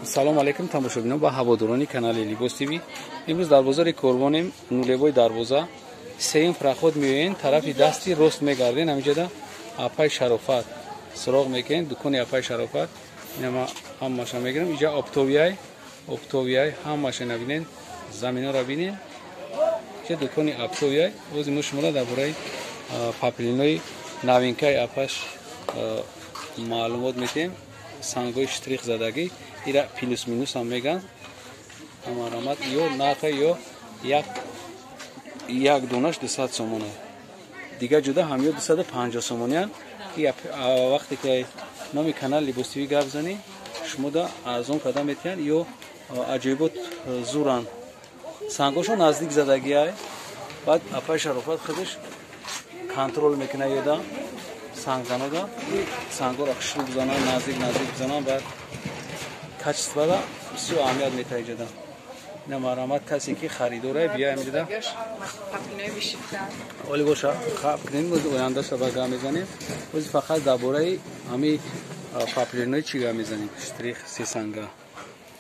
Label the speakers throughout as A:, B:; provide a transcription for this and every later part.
A: Салом алейкум тамошобинон ва ҳаводорони канали Либос ТВ. Имрӯз дар бозори Корвонем, нулевой дарвоза, сеюм проход меоен, тарафи дасти рост мегарден, ҳаминҷода апай Шарофат суроғ мекунем, дукони апай Шарофат. Ина ҳамаша мегирам. Инҷа оптовияй, оптовияй, ҳамаша набинен, заминора бинен. Инҷа дукони оптовияй. Боз мо шуморо дар бораи паплинои новинкаи апаш маълумот метиҳем. Сангои штрих задагӣ, ира плюс минус ҳам меган. Амарамат ё нарха ё як донаш 200 сомона. Дигар ҷуда ҳам ё 250 сомониан. Вақте ки номи канал Либос ТВ гап занӣ, шумо да арзон карда метиҳанд ё аҷоибот зуранд. Сангошон наздик задагиай. Баъд апай Шарофат худаш контрол мекунад ёда сангзанода, сангоро хушрӯ бизананд, наздик наздик бизананд, баъд качествода бисёр аҳамият метаҳад иҷода. Ина марҳамат, касе ки харидорае бия ҳамиҷода. Оли боша, хаб кунем, ояндаша ба гап мезанем. Ози фақат дар бораи ҳами паплинои чӣ гап мезанем? Штрих сесанга.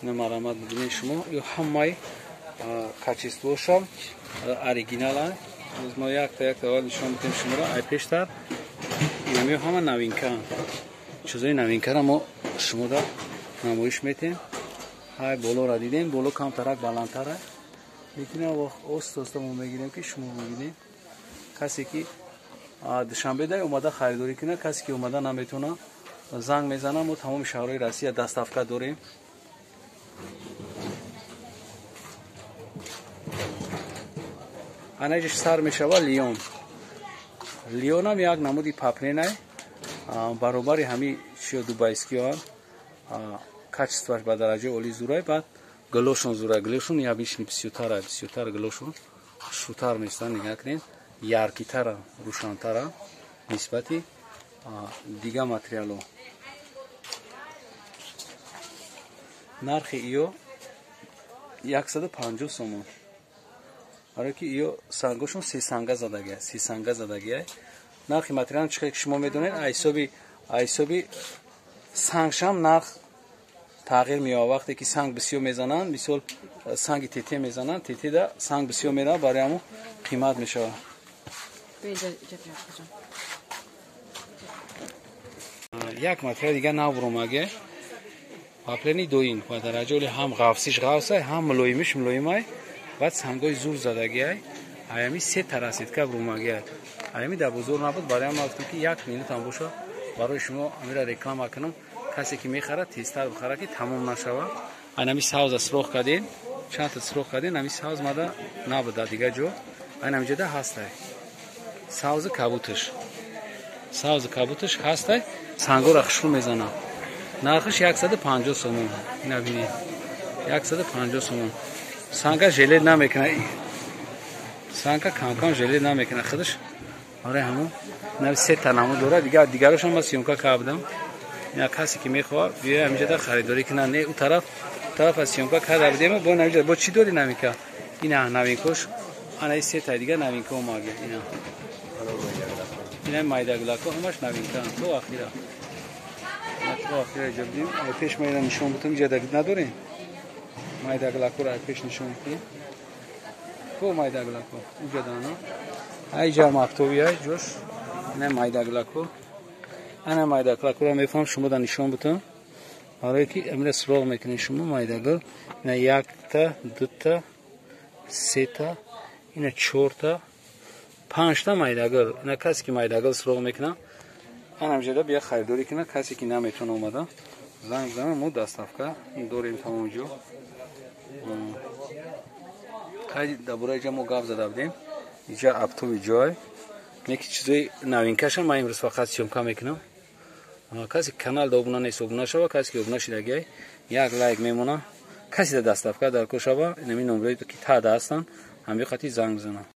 A: Ина марҳамат, бибинед шумо, ё ҳамаи качествоша оригинала. Оз мо якта якта аввал нишон медиҳем шуморо. Ай пештар инамиё ҳама новинка. Чизои новинкаро мо шумода намоиш метиҳем. Ҳай болоро дидем, боло камтарак баландтара. Лекин оста оста мо мегирем ки шумо бибинед. Касе ки Душанбеда омада харидорӣ кунад, касе ки омада наметавона, занг мезанад. Мо тамоми шаҳрҳои Россия доставка дорем. Анаҷаш сар мешава Лион. Лионам як намуди папленай, баробари ҳами чиё дубайскиёан. Качествоаш ба дараҷаи олӣ зурай, баъд гилошон зурай. Гилошон ябишни бисёртара, бисёртар гилошон хушрӯтар местанд, нигаҳ кунед, яркитара, рӯшантара нисбати дигар материалҳо. Нархи иё 150 сомон. Барои ки иё сангошон сесанга задагия, сесанга задагия. Нархи материал чӣ ки шумо медонед, айсоби сангшам нарх тағйир меёбад. Вақте ки санг бисёр мезананд, мисол санги тете мезананд, тетеда санг бисёр меравад, барои ҳамон қимат мешавад. Як материал дигар нав ромаге, паплени доин ба дараҷаи ҳам ғафсиш ғафсай, ҳам мулоимиш мулоимай. Баъд сангои зур задагиай. Аями се тарасетка румагиай. Аями дар бозор набуд, барои ҳам гуфтам ки як минутам боша барои шумо амира реклама кунам. Касе ки мехарад тезтар бихарад ки тамом нашавад. Айнами савза суроғ кардем, чандта суроғ кардем, ами савз мада набуд дар дигар ҷо. Айнами ҷода ҳастай. Савзи кабуташ. Савзи кабуташ ҳастай. Сангоро хушрӯ мезанад. Нархаш 150 сомон. Ина бинед. 150 сомон. Санга желет намекунад. Санга кам-кам желет намекунад худаш. Барои ҳамон нави се та намуд дорад. Дигар дигарошам ман съёмка кардам. Ина касе ки мехоҳад биёяд ҳаминҷода харидорӣ кунад. Не, у тараф аз съёмка карда будем, бо ҳаминҷо бо чӣ дорӣ новинка? Ина новинкош, ана ин се та дигар новинка омада. Ина. Ина майдагулако ҳамаш новинка. То охира. То охира иҷо будем. Ай пеш ма ина нишон будам, иҷо надорем. Майдагулакоро ай пеш нишон бидем. Ко майдагулако? Уҷа дана. Ай ҷа мактовия ҷош. Ина майдагулако. Ана майдагулакоро мефаҳмам шумо да нишон будам. Барое ки амира суроғ мекунед шумо майдагул. Ина якта, дута, сета, ина чорта, панҷта майдагул. Ина касе ки майдагул суроғ мекунад, ана ҳамҷода бия харидорӣ кунад. Касе ки наметавона омада, занг бизанад, мо доставка дорем тамоми ҷо. Дар бораи иҷа мо гап зада будем. Иҷа оптови ҷой. Неки чизои новинкаша ман имрӯз фақат съёмка мекунам. Касе канал да обуна нест, обуна шава. Касе ки обуна шидагиай, як лайк мемона. Касе да доставка дар кор шава, инами номерое ки таҳда ҳастанд, ҳамин қати занг бизанад.